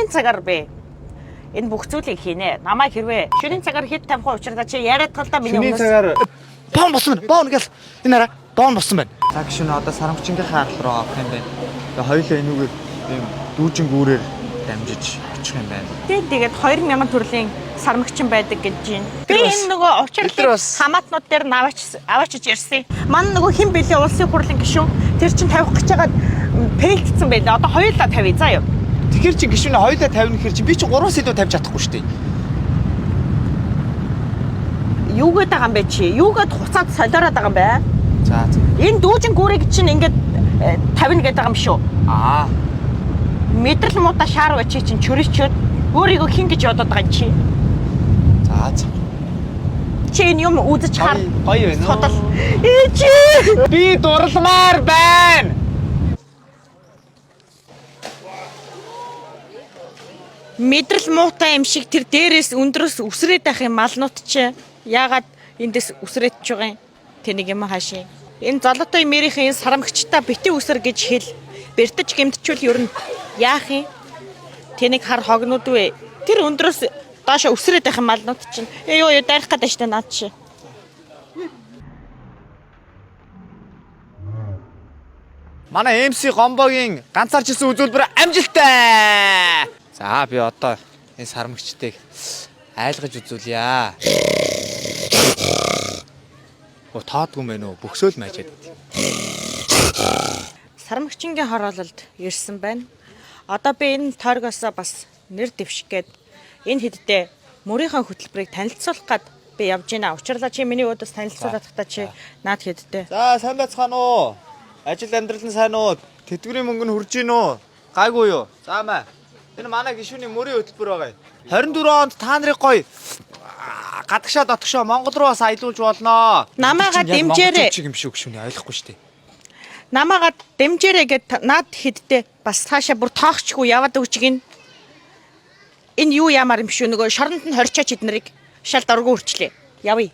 Шөнийн цагаар би энэ бүх зүйлийг хийнэ. Намайг хэрвээ шөнийн цагаар хэд тавих вэ учраа чи яриад талдаа миний Шөнийн өмнөөс цагаар Бон болсон байна. Бон гэл энэ хараа бон болсон байна. За гişүн одоо сарамгчингийнхаа арал руу авах юм байна. Тэгээ хоёулаа энүүгээр ийм дүүжин гүүрээр дамжиж очих юм байна. Тэгээд 2000 төрлийн сармагчин байдаг гэж байна. Би энэ нөгөө бид нар учирлын бас- хамаатнууд дээр нь аваачиж ирсэн. Манай нөгөө хэн бэлээ улсын хурлын гишүүн тэр чин тавих гэж байгаад пэлтцэн байлаа. Одоо хоёулаа тавья заа юу. Тэгэхээр чи гişүн хоёулаа тавина гэхэр чи би чи 3-аас илүү тавьж чадахгүй шүү дээ. Юу гээд байгаа юм бэ чи? Юу гээд хуцаад солиороод байгаа юм бэ? За за. Энэ дүүжин гүрийг чинь ингээд тавина гэдэг байгаа юм шүү. Аа. Мэдрэл муута шаар ба чи чинь чөрөчөөд өөрийгөө хин гэж бодоод байгаа юм чи. За за. Чи энэ юм үзэж хар. Гоё байна уу? Судал. Ээ чи. Би дурламаар байна. Мэдрэл муутай юм шиг тэр дээрээс өндрөөс үсрээд байх юм малнууд чи яагаад эндээс үсрээд ч байгаа юм? Тэнийг юм хаашийн. Энэ золотой мэрийнхэн энэ сарамгчтай бити үсэр гэж хэл. Бэртэж гэмтчүүл ер нь яах юм? Тэнийг хар хогнууд вэ? Тэр өндрөөс доошо үсрээд байх юм малнууд чинь. Ээ ёо ёо дайрах гэдэг штэ наад чи. Манай MC Гомбогийн ганцаарчилсан үзүүлбэр амжилттай. За би одоо энэ сармагчдыг айлгаж үзүүлье. Оо тоодгүй мэн үү? Бөхсөөл майжаад. Сармагчингийн хороололд ирсэн байна. Одоо би энэ тойргоосоо бас нэр дэвших гээд энэ хэддээ мөрийнхөө хөтөлбөрийг танилцуулах гад би явж байна. Учирлаа чи миний өөдөөс танилцуулаад тахта чи наад хэддээ. За сайн байцгаана уу? Ажил амьдрал нь сайн уу? Тэтгэврийн мөнгө нь хүрж гин үү? Гайгүй юу? За маа. Энэ манай гишүүний мөрийн хөтөлбөр байгаа юм. 24 онд та нарыг гоё гадагшаа дотгошоо Монгол руу бас аялуулж болноо. Намайгаа дэмжээрэй. Чиг юм шиг гишүүний ойлгохгүй шүү дээ. Намаагаа дэмжээрэй гэд наад хэддээ бас цаашаа бүр тоохчгүй яваад өгч гин. Энэ юу яамаар юм шүү нөгөө шоронд нь хорчооч эднэрийг шал доргоо үрчлээ. Явъя.